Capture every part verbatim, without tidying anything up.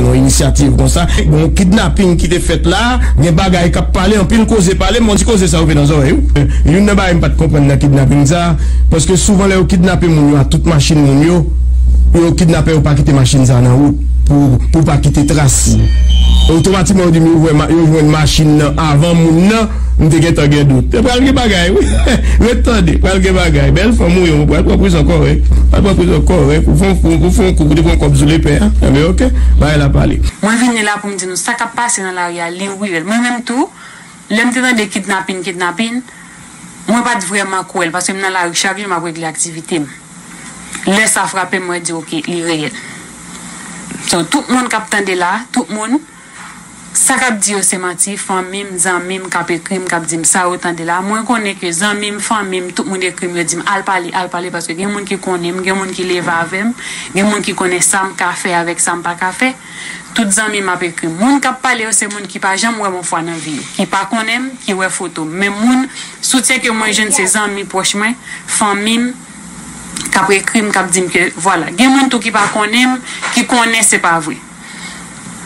Yon inisyativ konsa. Gen yon kidnaping ki te fèt la, gen bagay k ap pale, anpil koze pale, men on ti koze sa rive nan zòrèy ou. Youn nan bagay m pa t konprann nan kidnaping sa, paske souvan lè yo kidnape moun yo ak tout machin moun yo, yo kidnapè yo pa kite machin sa nan wout pou, pou pa kite tras. Otomatikman yo di m yo wè ma- yo jwenn machin nan avan moun nan, m te gentan gen dout. Pral gen bagay wi. Ret tande, pral gen bagay. Bèl fanm ou ye, ou pral pran prizon kòrèk. Pral pran prizon kòrèk. Ou fè yon kou, ou fè yon kou, ou te pran kòb sou lepè a. Enben oke, bagay la pale. Mwen vini la pou m di nou sa k ap pase nan lari a, li reyèl. Mwen menm tou, lè m te tande kidnapin, kidnapin, mwen pa t vrèman kwè l, paske m nan lari chak jou, m ap regle aktivite m. Lè sa frape m, mwen di, oke, li reyèl. So, tout moun k ap tande la, tout moun, sa k ap di yo se manti, fanmi m, zanmi m k ap ekri m, k ap di m sa yo tande la. Mwen konnen ke zanmi m, fanmi m, tout moun ekri m, yo di m, al pale, al pale, paske gen moun ki konnen m, gen moun ki leve avè m, gen moun ki konnen sa m ka fè avèk sa m pa ka fè. Tout zanmi m ap ekri m. Moun k ap pale yo se moun ki pa janm wè m yon fwa nan vi yo, ki pa konnen m, ki wè foto m. Men moun, soutyen ke mwen jwenn se zanmi pwòch mwen, fanmi m, k ap ekri m, k ap di m ke, vwala. Gen moun tou ki pa konnen m, ki konnen se pa vre.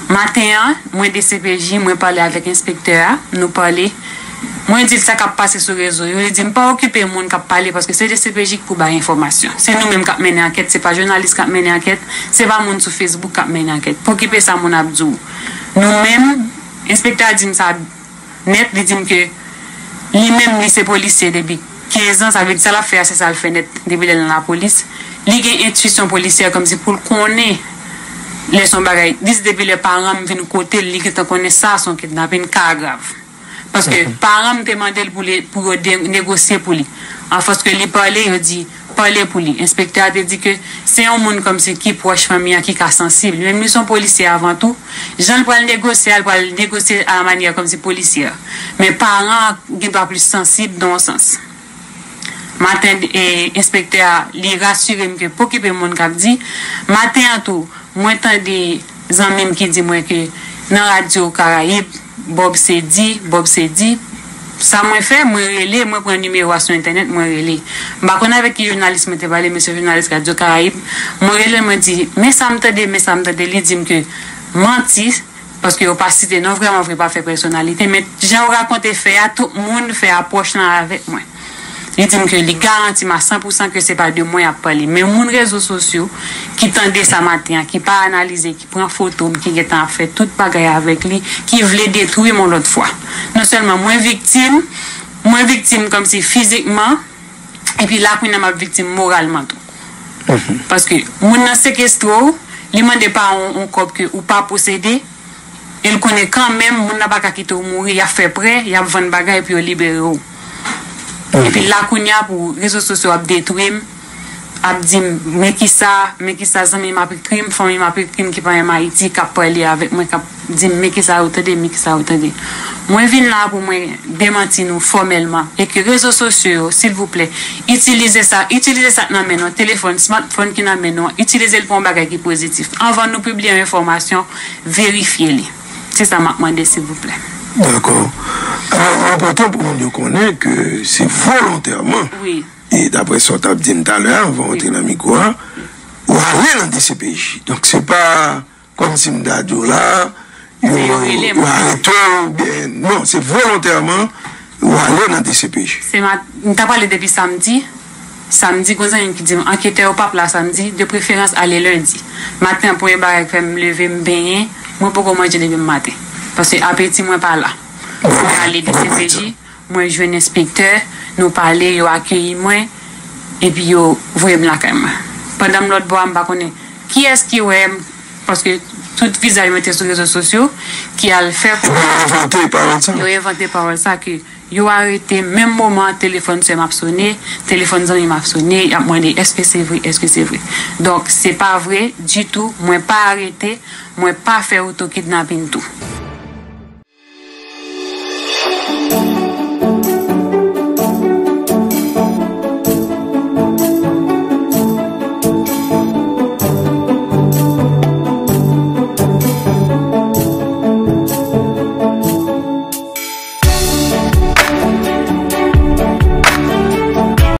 Maten an, mwen D C P J, mwen pale avèk enspektè a, nou pale. Mwen di l sa k ap pase sou rezo yo, li di m pa okipe moun k ap pale paske se D C P J ki pou bay enfòmasyon. Se nou menm k ap mennen ankèt, se pa jounalis k ap mennen ankèt, se pa moun sou Facebook k ap mennen ankèt. Pa okipe sa moun ap di w. Nou menm, enspektè a di m sa nèt, li di m ke li menm, li se polisye depi kenz an, sa vle di sa l ap fè a, se sa l fè nèt depi lè l nan lapolis. Li gen entwisyon polisyè kòmsi pou l konnen lè se yon bagay, dis depi lè paran m vin kote l, li gentan konnen sa se yon kidnapin, ka grav. Paske paran m te mande l pou li, pou yo de- negosye pou li. Afòs ke li pale, yo di, pale pou li. Enspektè a te di ke se yon moun kòmsi ki pwòch fanmi an ki ka sansib. Li menm li se yon polisye avan tou. Jan l pral negosye a, l pral negosye a la manyè kòmsi polisye a. Men paran an gen dwa plis sansib nan yon sans. Maten, e, enspektè a, li rasire m ke pa okipe moun k ap di. Maten an tou, mwen tande zanmi m ki di mwen ke nan radyo Karayib, Bob se di, Bob se di. Sa mwen fè, mwen rele, mwen pran nimewo a sou entènèt, mwen rele. M pa konn avèk ki jounalis mwen te pale, mesye jounalis Radyo Karayib. Mwen rele l, mwen di, men sa m tande, men sa m tande. Li di m ke manti, paske yo pa site non, vrèman vre, pa fè pèsonalite, men jan yo rakonte fè a, tout moun fè apwòch lan avèk mwen. Li di m ke li garanti m a san pou san ke se pa de mwen y ap pale. Men moun rezo sosyo ki tande sa maten an, ki pa analize, ki pran foto m, ki gentan ap fè tout bagay avèk li, ki vle detwi m yon lòt fwa. Non sèlman mwen viktim, mwen viktim kòmsi fizikman, epi la kounye a m ap viktim moralman tou. Paske moun nan sekestre w, li mande pa yon, yon kòb ke ou pa posede, e l konnen kanmenm moun nan pa ka kite w mouri, y ap fè prè, y ap vann bagay pou yo libere w. Epi la kounye a pou rezo sosyo ap detwi m, ap di m, men kisa, men kisa zanmi m ap ekri m, fanmi m ap ekri m ki pa menm Ayiti, k ap pale avèk mwen, k ap di m, men kisa yo tande, men kisa yo tande. Mwen vin la pou mwen demanti nou fòmèlman e ke rezo sosyo yo, silvouplè, itilize sa, itilize sa k nan men nou, telefòn, smartphone ki nan men nou an, itilize l pou yon bagay ki pozitif. Anvan nou pibliye yon enfòmasyon, verifye li. Se sa m ap mande, silvouplè. Dakò. Alò, enpòtan pou moun yo konnen ke se volontèman. Wi. E daprè sa w t ap di m talè a, anvan w antre nan mikwo a, ou ale nan D C P J. Donk, se pa kòmsi m ta di w la, yo, yo arete w, oubyen, non, se volontèman, ou ale nan D C P J. Se ma-, m ta pale depi samdi. Samdi, gon zanmi m ki di m, anketè yo p ap la samdi, de preferans ale lendi. Maten an, premye bagay k fè m leve, m benyen, mwen poko manje depi m maten. Paske apeti mwen pa la. Mwen ale D C P J, mwen jwenn enspektè, nou pale, yo akeyi mwen, epi yo voye m lakay mwen. Pandan m lòt bò a, m pa konnen kiyès ki wè m, paske tout vizaj mwen te sou rezo sosyo, ki al fè. Epi yo envante pawòl sa. Yo envante pawòl sa ke yo arete menm moman an, telefòn sè m ap sone, telefòn zanmi m ap sone, y ap mande, èske se vre, èske se vre? Donk, se pa vre ditou, mwen pa arete, mwen pa fè otokidnapin tou.